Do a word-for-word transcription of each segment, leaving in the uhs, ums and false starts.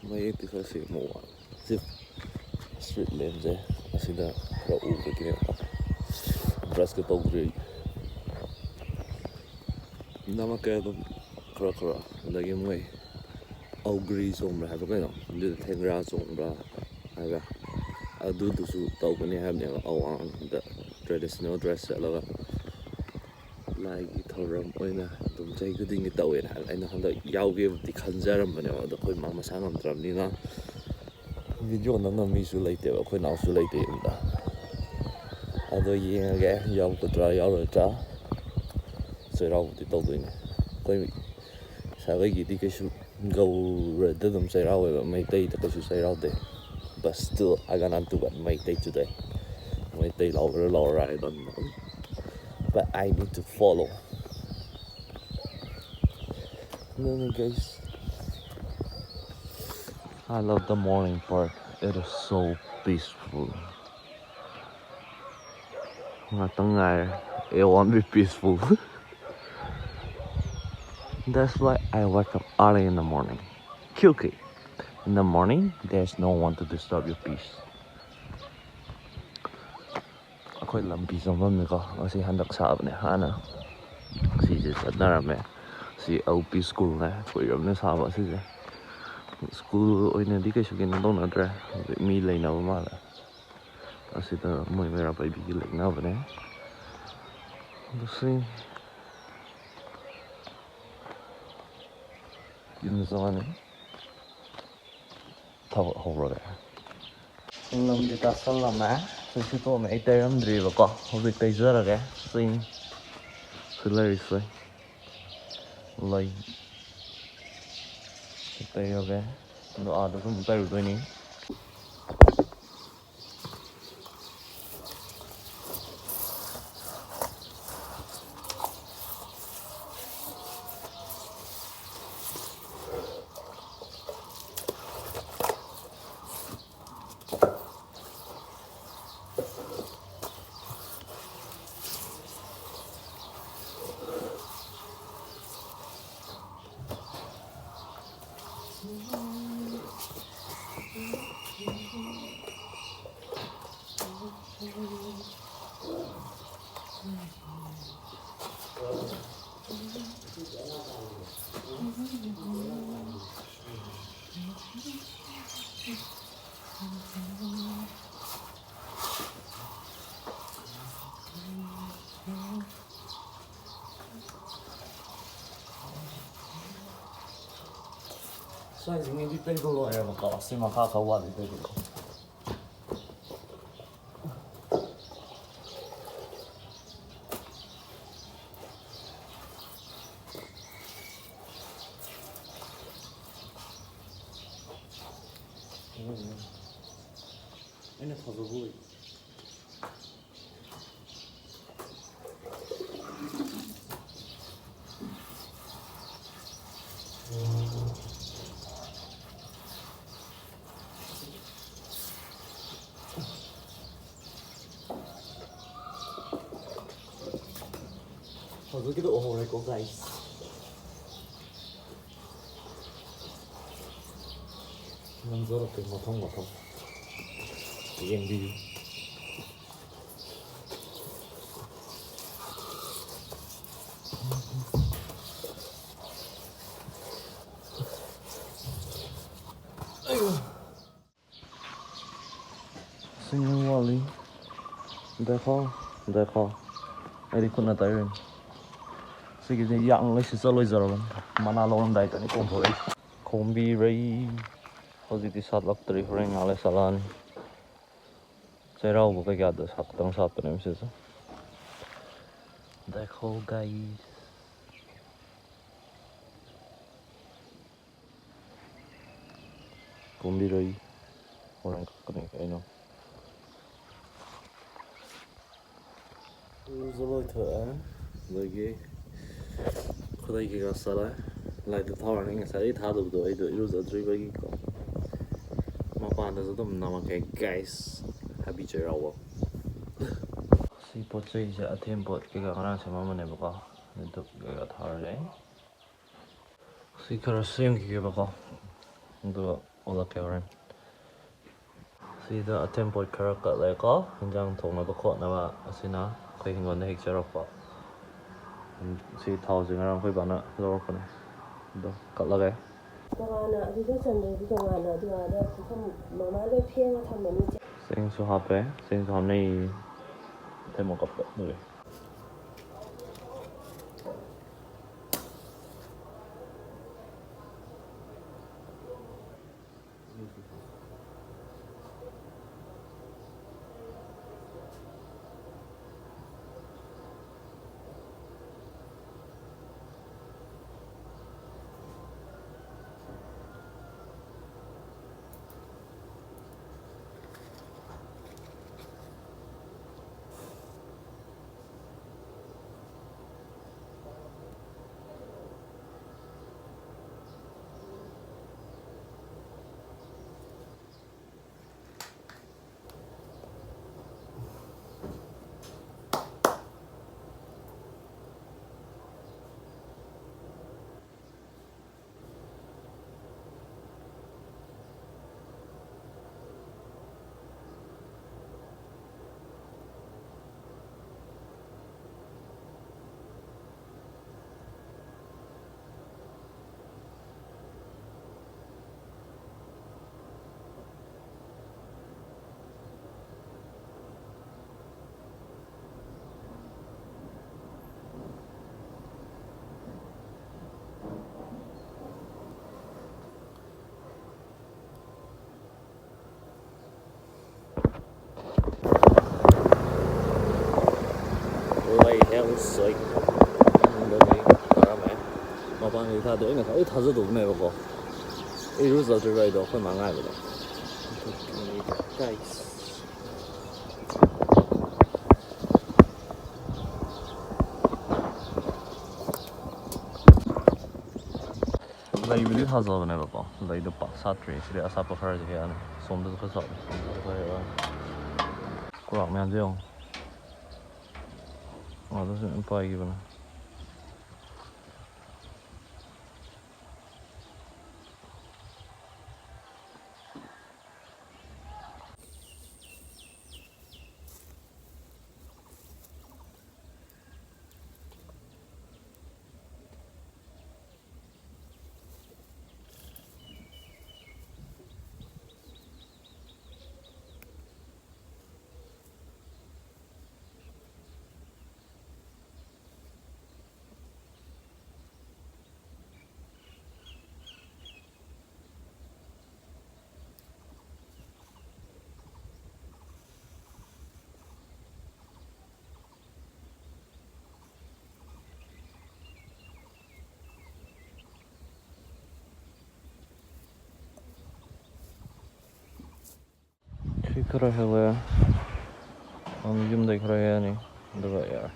ꯃꯌꯦꯛꯇꯤ ꯈꯔ ꯁꯦꯡꯕ ꯋꯥꯠꯂꯦ꯫ ꯁꯤ ꯁ꯭ꯇ꯭ꯔꯤꯠ ꯂꯦꯝꯁꯦ ꯑꯁꯤꯗ ꯈꯔ ꯎꯕꯒꯤꯅꯦꯕ꯫ ꯕ꯭ꯔꯁꯀ ꯇꯧꯗ꯭ꯔꯤ꯫ ꯅꯝꯃꯛꯀꯦ ꯑꯗꯨꯝ ꯈꯔ ꯈꯔ꯫ ꯑꯗꯒꯤ ꯃꯣꯏ ꯑꯧꯒ꯭ꯔꯤ ꯆꯣꯡꯕ꯭ꯔꯥ ꯍꯥꯏꯕ ꯀꯩꯅꯣ, ꯑꯗꯨꯗ ꯊꯦꯡꯒ꯭ꯔꯥ ꯆꯣꯡꯕ꯭ꯔꯥ ꯍꯥꯏꯕ꯭ꯔꯥ, ꯑꯗꯨꯗꯨꯁꯨ ꯇꯧꯒꯅꯤ ꯍꯥꯏꯕꯅꯦꯕ꯫ ꯑꯋꯥꯡꯗ ꯇ꯭ꯔꯦꯗꯤꯁꯅꯦꯜ ꯗ꯭ꯔꯦꯁ ꯁꯦꯠꯂꯒ ꯂꯥꯏꯒꯤ ꯊꯧꯔꯝ ꯑꯣꯏꯅ ꯑꯗꯨꯝ ꯆꯍꯤ ꯈꯨꯗꯤꯡꯒꯤ ꯇꯧꯋꯦꯅ ꯍꯥꯏꯕ꯫ ꯑꯩꯅ ꯍꯟꯗꯛ ꯌꯥꯎꯒꯦꯕꯨꯗꯤ ꯈꯟꯖꯔꯝꯕꯅꯦꯕ, ꯑꯗꯣ ꯑꯩꯈꯣꯏ ꯃꯥ ꯃꯁꯥ ꯉꯝꯗ꯭ꯔꯕꯅꯤꯅ ꯚꯤꯗꯤꯑꯣ ꯅꯝꯅꯕ ꯃꯤꯁꯨ ꯂꯩꯇꯦꯕ, ꯑꯩꯈꯣꯏ ꯅꯥꯎꯁꯨ ꯂꯩꯇꯦ ꯌꯨꯝꯗ꯫ ꯑꯗꯣ ꯌꯦꯡꯉꯒꯦ ꯌꯥꯎꯒꯗ꯭ꯔꯥ ꯌꯥꯎꯔꯣꯏꯗ꯭ꯔꯥ꯫ ꯆꯩꯔꯥꯎꯕꯗꯤ ꯇꯧꯗꯣꯏꯅꯦ꯫ ꯑꯩꯈꯣꯏ ꯁꯥꯒꯩꯒꯤꯗꯤ ꯀꯩꯁꯨ ꯒꯧꯔꯗ ꯑꯗꯨꯝ ꯆꯩꯔꯥꯎꯋꯦꯕ, ꯃꯩꯇꯩꯗ ꯀꯩꯁꯨ ꯆꯩꯔꯥꯎꯗꯦ꯫ But still, I gonna do what Meitei today. Meitei ꯂꯥꯎꯕ꯭ꯔꯥ ꯂꯥꯎꯔꯥ, I don't know. But I need to follow. ꯑꯗꯨꯅꯤ, guys. I love the morning part. It is so peaceful. ꯉꯥꯛꯇꯪ ꯉꯥꯏꯔꯦ꯫ It won't be peaceful. That's why I wake up early in the morning. क्योंकि in the morning, there's no one to disturb your peace. ꯑꯩꯈꯣꯏ ꯂꯝꯕꯤ ꯆꯪꯐꯝꯅꯤꯀꯣ꯫ ꯑꯁꯤ ꯍꯟꯗꯛ ꯁꯥꯕꯅꯦ, ꯍꯥꯟꯅ ꯁꯤꯁꯦ ꯆꯠꯅꯔꯝꯃꯦ꯫ ꯁꯤ ꯑꯦꯜ ꯄꯤ ꯁ꯭ꯀꯨꯜꯅꯦ, ꯀꯨꯏꯔꯕꯅꯦ ꯁꯥꯕ ꯑꯁꯤꯁꯦ꯫ ꯁ꯭ꯀꯨꯜ ꯑꯣꯏꯅꯗꯤ ꯀꯩꯁꯨ ꯀꯩꯅꯣ ꯇꯧꯅꯗ꯭ꯔꯦ, ꯍꯧꯖꯤꯛ ꯃꯤ ꯂꯩꯅꯕ ꯃꯥꯜꯂꯦ꯫ ꯑꯁꯤꯗ ꯃꯣꯏ ꯃꯩꯔꯥ ꯄꯥꯏꯕꯤꯒꯤ ꯂꯩꯅꯕꯅꯦ꯫ ꯑꯗꯨ ꯁꯤ ꯌꯨꯝꯗ ꯆꯪꯉꯅꯤ꯫ ꯊꯕꯛ ꯍꯧꯔꯒꯦ꯫ ꯂꯝꯗꯤ ꯇꯥꯁꯜꯂꯝꯃꯦ꯫ ꯁꯤ ꯁꯤꯠꯇꯣꯛꯑꯝꯃꯦ꯫ ꯑꯩ ꯇꯩꯔꯝꯗ꯭ꯔꯤꯕꯀꯣ꯫ ꯍꯧꯖꯤꯛ ꯇꯩꯖꯔꯒꯦ꯫ ꯆꯤꯡ ꯁꯤ ꯂꯩꯔꯤꯁꯦ꯫ ꯂꯩ꯫ ꯁꯤ ꯇꯩꯔꯒꯦ꯫ ꯑꯗꯣ ꯑꯥꯗꯁꯨ ꯑꯃꯨꯛ ꯇꯩꯔꯨꯗꯣꯏꯅꯤ꯫ ꯁꯤꯡꯁꯤꯗꯤ ꯇꯩꯕ ꯂꯣꯏꯔꯦꯕꯀꯣ, ꯁꯤ ꯃꯈꯥ ꯈꯔ ꯋꯥꯠꯂꯤ ꯇꯩꯕꯗꯣ꯫ ꯑꯩꯅ ꯊꯥꯖꯕ ꯑꯣꯏ꯫ ꯍꯧꯖꯤꯛꯀꯤꯗꯣ ꯎꯍꯧꯔꯦꯀꯣ, guys꯫ ꯅꯝꯖꯔꯛꯀꯦ ꯃꯊꯪ ꯃꯊꯪ꯫ ꯌꯦꯡꯕꯤꯌꯨ꯫ ꯁꯤꯡ ꯋꯥꯠꯂꯤ꯫ ꯗꯦꯈꯣ, ꯗꯦꯈꯣ꯫ ꯑꯩꯗꯤ ꯈꯨꯠꯅ ꯇꯩꯔꯤꯅꯤ꯫ ꯁꯤꯒꯤꯁꯦ ꯌꯥꯝ ꯂꯩꯁꯤ ꯆꯠꯂꯣꯏꯖꯔꯕꯅꯤ꯫ ꯃꯅꯥ ꯂꯧꯔꯝꯗꯥꯏꯗꯅꯤ ꯀꯣꯝꯊꯣꯔꯛꯏ꯫ ꯈꯣꯝꯕꯤꯔꯩ꯫ ꯍꯧꯖꯤꯛꯇꯤ ꯁꯥꯠꯂꯛꯇ꯭ꯔꯤ, ꯍꯣꯔꯦꯟ ꯉꯥꯏꯍꯥꯛ ꯂꯩ ꯁꯥꯠꯂꯛꯑꯅꯤ꯫ ꯆꯩꯔꯥꯎꯕ ꯀꯩꯀꯥꯗ ꯁꯥꯠ-, ꯈꯛꯇꯪ ꯁꯥꯠꯄꯅꯦꯕ ꯁꯤꯁꯦ꯫ ꯗꯦꯈꯣ guys꯫ ꯀꯣꯝꯕꯤꯔꯩ꯫ ꯍꯣꯔꯦꯟ ꯀꯛꯀꯅꯤ ꯀꯩꯅꯣ꯫ ꯏꯔꯨꯖ ꯂꯣꯏꯊꯣꯛꯑꯦ꯫ ꯑꯗꯒꯤ ꯈꯨꯗꯩ ꯀꯩꯀꯥ ꯆꯠꯂꯦ꯫ ꯂꯥꯏꯠꯇ ꯊꯥꯎꯔꯅꯤ꯫ ꯉꯁꯥꯏꯗꯒꯤ ꯊꯥꯗꯕꯗꯣ ꯑꯩꯗꯣ ꯏꯔꯨꯖꯗ꯭ꯔꯤꯕꯒꯤꯀꯣ꯫ ꯃꯄꯥꯟꯗꯁꯨ ꯑꯗꯨꯝ ꯅꯝꯃꯛꯀꯦ guys꯫ Happy ꯆꯩꯔꯥꯎꯕ꯫ ꯁꯤ ꯄꯣꯠ ꯆꯩꯁꯦ ꯑꯊꯦꯝ ꯄꯣꯠ ꯀꯩꯀꯥ ꯉꯔꯥꯡ ꯁꯦꯝꯃꯝꯕꯅꯦꯕꯀꯣ꯫ ꯑꯗꯨ ꯀꯩꯀꯥ ꯊꯥꯔꯨꯔꯦ꯫ ꯁꯤ ꯈꯔ ꯁꯦꯝꯈꯤꯒꯦꯕꯀꯣ, ꯑꯗꯨꯒ ꯑꯣꯜꯂꯛꯀꯦ ꯍꯣꯔꯦꯟ꯫ ꯁꯤꯗ ꯑꯊꯦꯝ ꯄꯣꯠ ꯈꯔ ꯀꯠꯂꯦꯀꯣ, ꯏꯟꯖꯥꯡ ꯊꯣꯡꯅꯕ ꯈꯣꯠꯅꯕ꯫ ꯑꯁꯤꯅ ꯑꯩꯈꯣꯏ ꯍꯤꯡꯒꯣꯜꯗ ꯍꯦꯛꯆꯔꯛꯄ꯫ ꯁꯤ ꯊꯥꯎꯁꯦ ꯉꯔꯥꯡ ꯑꯩꯈꯣꯏ ꯕꯥꯅ ꯂꯧꯔꯛꯄꯅꯦ, ꯑꯗꯣ ꯀꯠꯂꯒꯦ꯫ ꯇꯣꯉꯥꯟꯅ ꯑꯗꯨꯗ ꯆꯟꯗ꯭ꯔꯗꯤ ꯇꯣꯉꯥꯟꯅ ꯑꯗꯨ ꯑꯥꯗ ꯄꯨꯈꯝ ꯃꯃꯥ ꯂꯣꯏ ꯐꯦꯡꯉ ꯊꯝꯃꯅꯤ꯫ ꯆꯦꯡꯁꯨ ꯍꯥꯞꯄꯦ, ꯆꯦꯡꯁꯨ ꯍꯥꯞꯅꯩ꯫ ꯑꯊꯦꯝ ꯄꯣꯠ ꯀꯠꯄ ꯑꯗꯨꯒꯤ꯫ ꯁꯣꯏ ꯈꯪꯗꯕꯩ ꯇꯥꯔꯝꯃꯦ꯫ ꯃꯄꯥꯟꯒꯤ ꯊꯥꯗꯣ ꯑꯩꯅ ꯈ꯭ꯋꯥꯏꯗꯩ ꯊꯥꯖꯗꯧꯕꯅꯦꯕꯀꯣ꯫ ꯑꯩ ꯏꯔꯨꯖꯗ꯭ꯔꯤꯕ ꯑꯩꯗꯣ ꯑꯩꯈꯣꯏ ꯃꯥ ꯉꯥꯏꯕꯗ꯫ Guys꯫ ꯂꯩꯕꯨꯗꯤ ꯊꯥꯖꯕꯅꯦꯕꯀꯣ, ꯂꯩꯗꯣ ꯄꯥꯛ ꯁꯥꯠꯇ꯭ꯔꯤ꯫ ꯁꯤꯗꯤ ꯑꯁꯥꯠꯄ ꯈꯔꯁꯦ ꯍꯦꯛꯑꯅꯤ꯫ ꯁꯣꯝꯗꯁꯨ ꯈꯔ ꯁꯥꯠꯂꯤ, ꯁꯣꯝꯗꯁꯨ ꯈꯔ ꯍꯦꯛꯑꯅꯤ꯫ ꯀꯨꯔꯥꯛ ꯃꯌꯥꯝꯁꯦ ꯌꯦꯡꯉꯣ꯫ ꯑꯗꯨꯁꯨ ꯃꯌꯥꯝ ꯄꯥꯏꯈꯤꯕꯅꯦ꯫ ꯁꯤ ꯈꯔ ꯍꯦꯜꯂꯦ꯫ ꯑꯗꯨꯝ ꯌꯨꯝꯗꯩ ꯈꯔ ꯍꯦꯛꯑꯅꯤ꯫ ꯑꯗꯨꯒ ꯌꯥꯔꯦ꯫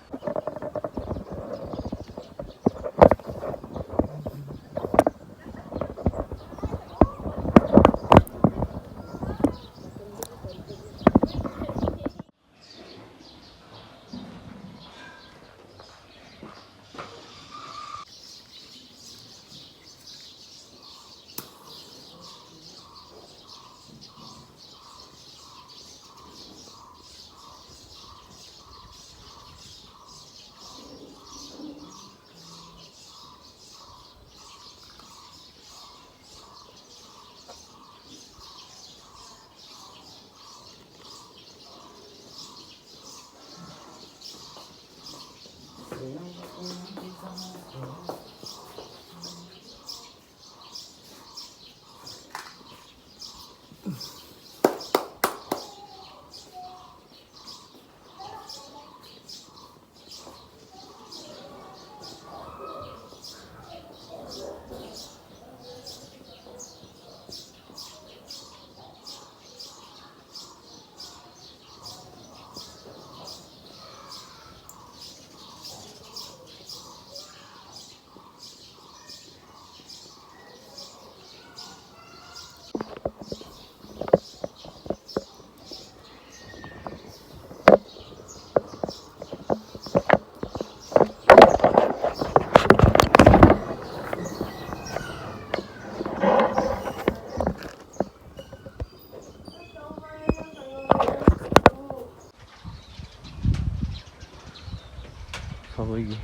ꯈꯥꯕꯩꯒꯤ꯫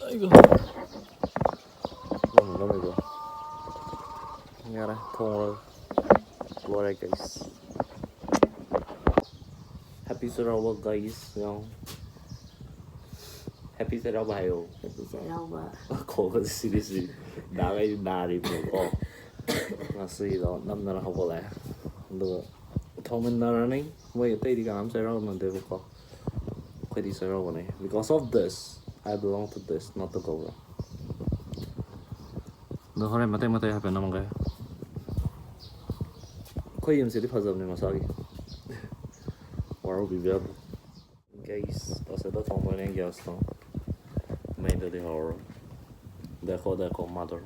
ꯑꯩꯒꯣ꯫ ꯂꯧꯅꯨ, ꯂꯧꯅꯨꯀꯣ꯫ ꯌꯥꯔꯦ, ꯊꯣꯡꯉꯨꯔꯒꯦ꯫ ꯂꯣꯏꯔꯦ, guys꯫ Happy ꯆꯩꯔꯥꯎꯕ, guys꯫ ꯌꯥꯎ꯫ Happy ꯆꯩꯔꯥꯎꯕ ꯍꯥꯏꯌꯣ꯫ Happy ꯆꯩꯔꯥꯎꯕ꯫ ꯈꯣꯡꯒ ꯁꯤꯔꯤ ꯁꯤꯔꯤ ꯅꯥꯈꯩꯗꯤ ꯅꯥꯔꯤꯕꯅꯦꯕꯀꯣ꯫ ꯉꯁꯤꯗꯣ ꯅꯝꯗꯅ ꯍꯧꯒꯠꯂꯛꯑꯦ꯫ ꯑꯗꯨꯒ ꯊꯣꯡꯃꯤꯟꯅꯔꯅꯤ꯫ ꯃꯣꯏ ꯑꯇꯩꯗꯤ ꯀꯅꯥꯝ ꯆꯩꯔꯥꯎꯅꯗꯦꯕꯀꯣ꯫ ꯑꯩꯈꯣꯏꯗꯤ ꯆꯩꯔꯥꯎꯕꯅꯦ꯫ Because of this, I belong to this, not the Gora꯫ ꯑꯗꯣ ꯍꯣꯔꯦꯟ ꯃꯇꯦꯛ ꯃꯇꯦꯛ ꯍꯥꯏꯐꯦꯠ ꯅꯝꯃꯒꯦ꯫ ꯑꯩꯈꯣꯏ ꯌꯨꯝꯁꯤꯗꯤ ꯐꯖꯕꯅꯦ ꯃꯁꯥꯒꯤ꯫ ꯋꯥꯔꯧꯕꯤꯕ ꯌꯥꯗꯦ꯫ Guys, ꯑꯁꯤꯗ ꯊꯣꯡꯗꯣꯏꯅꯦ gas ꯇꯣ꯫ ꯃꯩꯗꯗꯤ ꯍꯧꯔꯔꯣꯏ꯫ Deco, deco, mother꯫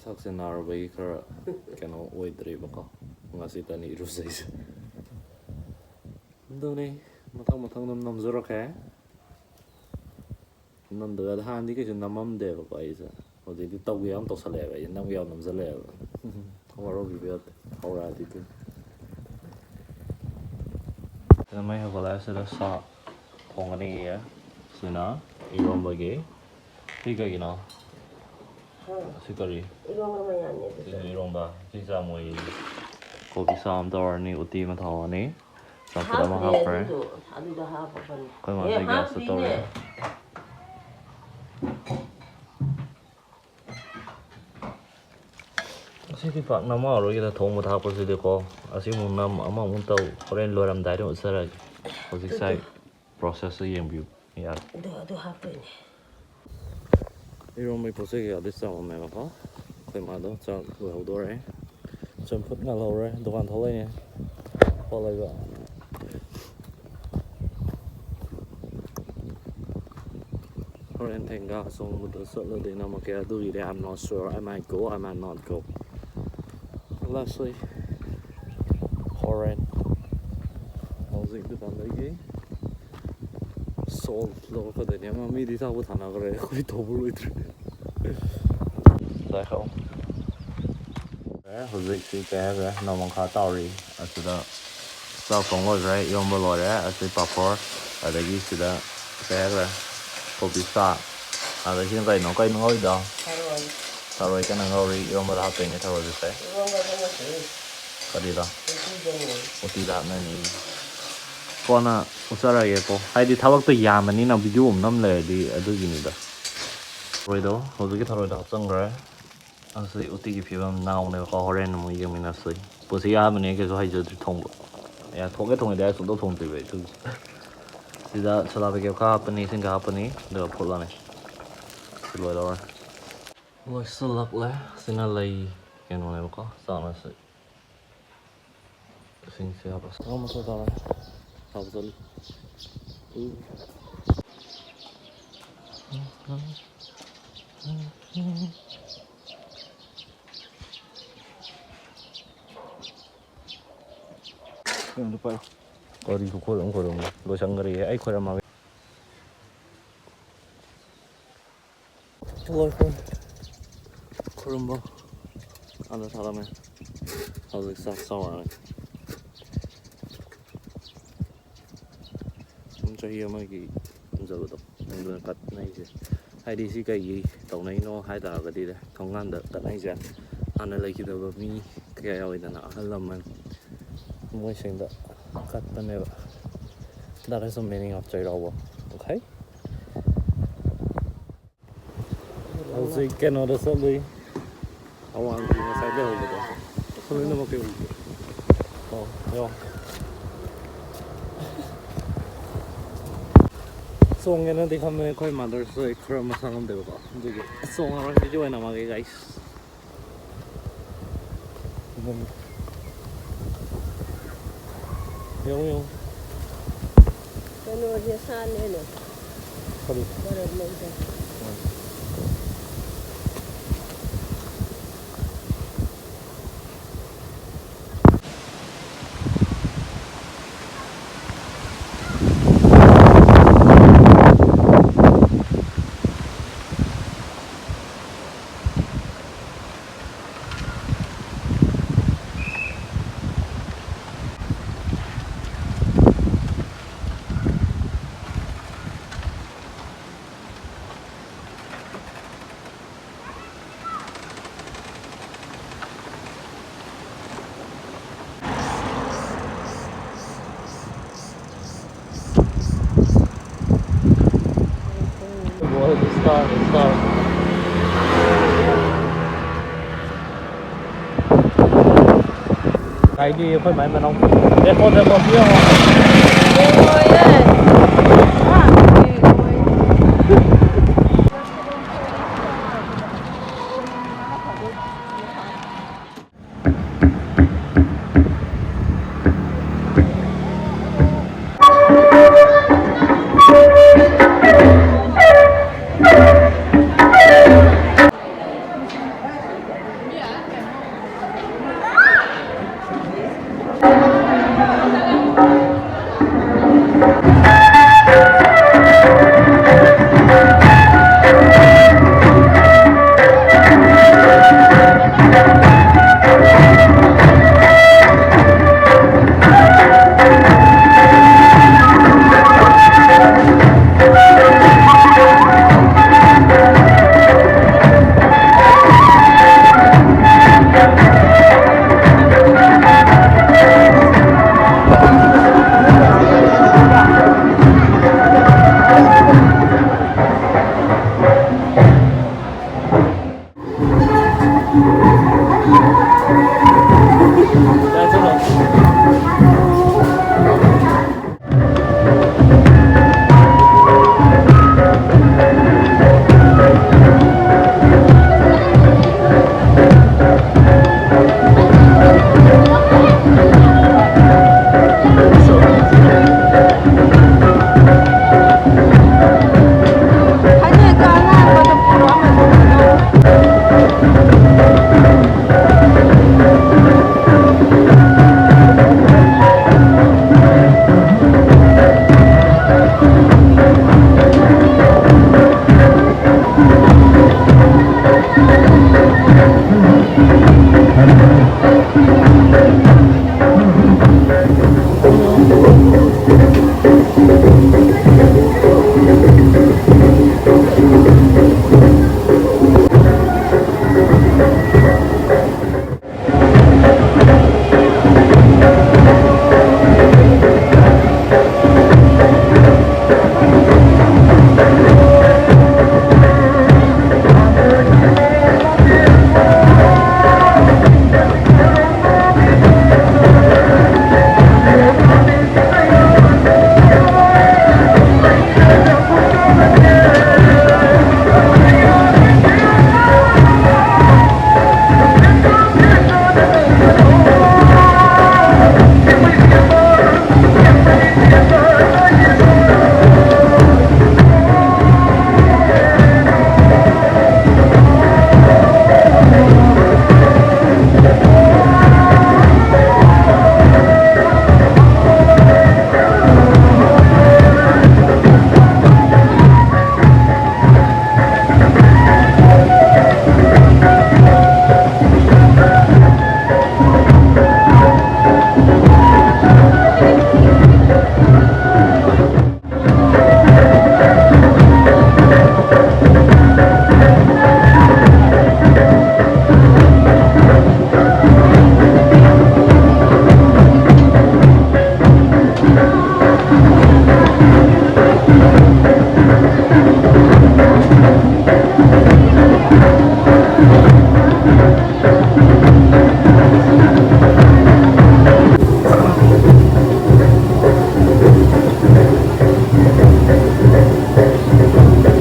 ꯁꯛꯁꯦ ꯅꯥꯔꯨꯕꯒꯤ ꯈꯔ ꯀꯩꯅꯣ ꯑꯣꯏꯗ꯭ꯔꯤꯕꯀꯣ꯫ ꯉꯁꯤꯇꯅꯤ ꯏꯔꯨꯖꯩꯁꯦ꯫ ꯑꯗꯨꯅꯤ, ꯃꯊꯪ ꯃꯊꯪ ꯑꯗꯨꯝ ꯅꯝꯖꯔꯛꯀꯦ꯫ ꯅꯝꯗꯕ ꯌꯥꯗꯦ꯫ ꯍꯥꯟꯅꯗꯤ ꯀꯩꯁꯨ ꯅꯝꯃꯝꯗꯦꯕꯀꯣ ꯑꯩꯁꯦ꯫ ꯍꯧꯖꯤꯛꯇꯤ ꯇꯧꯒꯦ ꯌꯥꯝ ꯇꯧꯁꯜꯂꯛꯑꯦꯕ꯫ ꯑꯩꯁꯦ ꯅꯝꯒꯦ ꯌꯥꯝ ꯅꯝꯁꯜꯂꯛꯑꯦꯕ꯫ ꯋꯥꯔꯧꯕꯤꯕ ꯌꯥꯗꯦ꯫ ꯍꯧꯔꯛꯑꯗꯤ ꯑꯗꯨꯝ꯫ ꯁꯤꯗ ꯃꯩ ꯍꯧꯒꯠꯂꯛꯑꯦ꯫ ꯁꯤꯗ ꯁꯥ ꯊꯣꯡꯒꯅꯤꯌꯦ꯫ ꯁꯤꯅ ꯏꯔꯣꯝꯕꯒꯤ꯫ ꯁꯤ ꯀꯩꯒꯤꯅꯣ? ꯁꯤ ꯀꯔꯤ? ꯏꯔꯣꯝꯕ ꯃꯌꯥꯟꯅꯦ ꯑꯗꯨꯗꯣ꯫ ꯁꯤꯁꯨ ꯏꯔꯣꯝꯕ꯫ ꯁꯤ ꯆꯥꯃꯣꯏ꯫ ꯀꯣꯕꯤ ꯁꯥ ꯑꯃ ꯇꯧꯔꯅꯤ, ꯎꯇꯤ ꯑꯃ ꯊꯣꯡꯉꯅꯤ, ꯆꯝꯐꯨꯠ ꯑꯃ ꯍꯥꯞꯈ꯭ꯔꯦ꯫ ꯑꯗꯨꯗꯣ, ꯑꯗꯨꯗ ꯍꯥꯞꯄꯕꯅꯦ꯫ ꯑꯩꯈꯣꯏ ꯃꯥꯁꯦ ꯒ꯭ꯌꯥꯁꯇ ꯇꯧꯔꯤ꯫ ꯉꯁꯤꯗꯤ ꯄꯥꯛ ꯅꯝꯃꯛꯑꯔꯣꯏꯒꯦꯗ ꯊꯣꯡꯕ ꯊꯥꯛꯄꯁꯤꯗꯤꯀꯣ꯫ ꯑꯁꯤꯃꯨꯛ ꯅꯝ, ꯑꯃꯃꯨꯛ ꯇꯧ, ꯍꯣꯔꯦꯟ ꯂꯣꯏꯔꯝꯗꯥꯏꯗ ꯎꯠꯆꯔꯒꯦ꯫ ꯍꯧꯖꯤꯛ ꯁꯥꯏ ꯄ꯭ꯔꯣꯁꯦꯁꯇꯣ ꯌꯦꯡꯕꯤꯌꯨ꯫ ꯌꯥꯔꯦ꯫ ꯑꯗꯨ, ꯑꯗꯨ ꯍꯥꯞꯇꯣꯏꯅꯦ꯫ ꯏꯔꯣꯝꯕꯒꯤ ꯄꯣꯠ ꯆꯩ ꯀꯩꯀꯥꯗꯤ ꯆꯥꯃꯝꯃꯦꯕꯀꯣ꯫ ꯑꯩꯈꯣꯏ ꯃꯥꯗꯣ ꯆꯥꯛ ꯂꯣꯏꯍꯧꯗꯣꯔꯦ꯫ ꯆꯝꯐꯨꯠ ꯉꯥꯜꯍꯧꯔꯦ꯫ ꯗꯨꯀꯥꯟ ꯊꯣꯛꯂꯛꯏꯅꯦ꯫ ꯄꯣꯠ ꯂꯩꯕ꯫ ꯍꯣꯔꯦꯟ ꯊꯦꯡꯒꯥ ꯆꯣꯡꯕꯗ ꯆꯠꯂꯗꯤ ꯅꯝꯃꯛꯀꯦ꯫ ꯑꯗꯨꯒꯤꯗꯤ I'm not sure. I might go, I might not go. Lastly, ꯍꯣꯔꯦꯟ ꯍꯧꯖꯤꯛ ꯗꯨꯀꯥꯟꯗꯒꯤ ꯁꯣꯜ ꯂꯧꯔꯛꯀꯗꯣꯏꯅꯦ꯫ ꯑꯃ ꯃꯤꯗꯤ ꯆꯥꯛꯄꯨ ꯊꯥꯅꯈ꯭ꯔꯦ, ꯑꯩꯈꯣꯏ ꯇꯧꯕ ꯂꯣꯏꯗ꯭ꯔꯤ꯫ ꯂꯥꯏꯍꯧ꯫ ꯍꯧꯖꯤꯛꯁꯤ ꯀꯩ ꯍꯥꯏꯈ꯭ꯔꯦ, ꯅꯣꯡꯃꯪꯈꯥ ꯇꯥꯎꯔꯤ꯫ ꯑꯁꯤꯗ ꯆꯥꯛ ꯊꯣꯡ ꯂꯣꯏꯈ꯭ꯔꯦ, ꯏꯔꯣꯝꯕ ꯂꯣꯏꯔꯦ꯫ ꯑꯁꯤ ꯄꯥꯐꯣꯔ, ꯑꯗꯒꯤ ꯁꯤꯗ ꯀꯩ ꯍꯥꯏꯈ꯭ꯔꯦ, ꯀꯣꯕꯤ ꯁꯥꯛ, ꯑꯗꯒꯤ ꯁꯤꯅ ꯀꯩꯅꯣ, ꯀꯩꯅꯣ ꯉꯧꯔꯤꯗꯣ? ꯊꯔꯣꯏ꯫ ꯊꯔꯣꯏ ꯀꯟꯅ ꯉꯧꯔꯤ꯫ ꯏꯔꯣꯝꯕꯗ ꯍꯥꯞꯇꯣꯏꯅꯦ ꯊꯔꯣꯏꯁꯦ꯫ ꯏꯔꯣꯝꯕꯗ ꯅꯠꯇꯦ꯫ ꯀꯔꯤꯗ? ꯎꯇꯤꯗꯅꯦ꯫ ꯎꯇꯤꯗ ꯍꯥꯞꯅꯅꯤ꯫ ꯀꯣꯟꯅ ꯎꯠꯆꯔꯒꯦꯀꯣ, ꯍꯥꯏꯗꯤ ꯊꯕꯛꯇꯣ ꯌꯥꯝꯕꯅꯤꯅ ꯚꯤꯗꯤꯑꯣ ꯑꯃ ꯅꯝ ꯂꯩꯔꯗꯤ ꯑꯗꯨꯒꯤꯅꯤꯗ꯫ ꯊꯔꯣꯏꯗꯣ, ꯍꯧꯖꯤꯛꯀꯤ ꯊꯔꯣꯏꯗꯣ ꯍꯥꯞꯆꯤꯟꯈ꯭ꯔꯦ꯫ ꯑꯁꯤ ꯎꯇꯤꯒꯤ ꯐꯤꯕꯝ ꯅꯥꯎꯅꯦꯕꯀꯣ, ꯍꯣꯔꯦꯟ ꯑꯃꯨꯛ ꯌꯦꯡꯃꯤꯟꯅꯁꯤ꯫ ꯄꯣꯠꯁꯤ ꯌꯥꯝꯕꯅꯦ, ꯀꯩꯁꯨ ꯍꯩꯖꯗ꯭ꯔꯤ ꯊꯣꯡꯕ꯫ ꯑꯦ, ꯊꯣꯡꯒꯦ ꯊꯣꯡꯉꯦꯗꯤ ꯑꯩ ꯁꯨꯡꯇꯧ ꯊꯣꯡꯗ꯭ꯔꯤꯕ ꯑꯩ ꯑꯗꯨꯒꯤ꯫ ꯁꯤꯗ ꯁꯣꯗꯥ ꯕꯥꯏꯒꯞ ꯈꯔ ꯍꯥꯞꯄꯅꯤ, ꯏꯁꯤꯡ ꯈꯔ ꯍꯥꯞꯄꯅꯤ, ꯑꯗꯨꯒ ꯐꯨꯠꯂꯅꯤ꯫ ꯁꯤ ꯂꯣꯏꯗꯧꯔꯦ꯫ ꯂꯣꯏꯁꯤꯜꯂꯛꯂꯦ꯫ ꯁꯤꯅ ꯂꯩ ꯀꯩꯅꯣꯅꯦꯕꯀꯣ, ꯆꯥꯛꯅꯁꯨ꯫ ꯏꯁꯤꯡꯁꯦ ꯍꯥꯞꯄ꯫ ꯁꯥ ꯃꯆꯥ ꯇꯥꯔꯦ꯫ ꯍꯥꯞꯆꯜꯂꯤ꯫ ꯎ꯫ ꯀꯩꯅꯣꯗꯣ ꯄꯥꯏꯌꯨ꯫ ꯋꯥꯔꯤꯁꯨ ꯈꯣꯏꯔꯝ ꯈꯣꯏꯔꯝ ꯂꯣꯏꯁꯟꯈ꯭ꯔꯦ꯫ ꯑꯩ ꯈꯣꯏꯔꯝꯃꯒꯦ꯫ ꯂꯣꯏꯈ꯭ꯔꯦ꯫ ꯈꯨꯔꯨꯝꯕ꯫ ꯑꯥꯗ ꯊꯥꯔꯝꯃꯦ꯫ ꯍꯧꯖꯤꯛ ꯆꯥꯛ ꯆꯥꯎꯔꯅꯤ꯫ ꯁꯨꯝ ꯆꯍꯤ ꯑꯃꯒꯤ ꯇꯝꯖꯕꯗꯣ, ꯑꯗꯨꯅ ꯀꯠꯅꯩꯁꯦ꯫ ꯍꯥꯏꯗꯤ ꯁꯤ ꯀꯩꯒꯤ ꯇꯧꯅꯩꯅꯣ ꯍꯥꯏ ꯇꯥꯔꯒꯗꯤ, ꯊꯣꯡꯒꯥꯟꯗ ꯀꯠꯅꯩꯁꯦ ꯍꯥꯟꯅ ꯂꯩꯈꯤꯗꯕ ꯃꯤ ꯀꯌꯥ ꯌꯥꯎꯋꯤꯗꯅ, ꯑꯍꯜ ꯂꯃꯟ, ꯃꯣꯏꯁꯤꯡꯗ ꯀꯠꯄꯅꯦꯕ꯫ That is the meaning of Cheiraoba. Okay? ꯍꯧꯖꯤꯛ ꯀꯩꯅꯣꯗ ꯆꯠꯂꯨꯏ, ꯑꯋꯥꯡꯒꯤ ꯉꯁꯥꯏ ꯂꯩꯍꯧꯕꯗꯣ꯫ ꯂꯣꯏꯅꯃꯛ ꯀꯩ ꯎꯕ꯭ꯔꯣ? ꯑꯣ, ꯌꯦꯡꯉꯣ꯫ ꯆꯣꯡꯒꯦꯅꯗꯤ ꯈꯟꯕꯅꯦ, ꯑꯩꯈꯣꯏ ꯃꯥꯗꯔꯁꯨ ꯑꯩ ꯈꯔ ꯃꯁꯥ ꯉꯝꯗꯦꯕꯀꯣ, ꯑꯗꯨꯒꯤ ꯆꯣꯡꯉꯔꯣꯏ, ꯚꯤꯗꯤꯑꯣ ꯑꯣꯏꯅ ꯅꯝꯃꯒꯦ, ꯒꯥꯏꯁ꯫ ꯌꯦꯡꯉꯨ, ꯌꯦꯡꯉꯨ꯫ ꯀꯩꯅꯣꯁꯦ ꯁꯥꯠꯂꯦꯅꯦ꯫ ꯀꯔꯤ? ꯃꯔꯝ ꯂꯩꯇꯦ꯫ ꯍꯥꯏꯗꯤ ꯑꯩꯈꯣꯏ ꯃꯥꯏ ꯃꯅꯥꯎ꯫ ꯔꯦꯀꯣꯔꯗ, ꯔꯦꯀꯣꯔꯗ ꯄꯤꯔꯝꯃꯣ꯫ ꯌꯦꯡꯉꯣꯏꯌꯦ꯫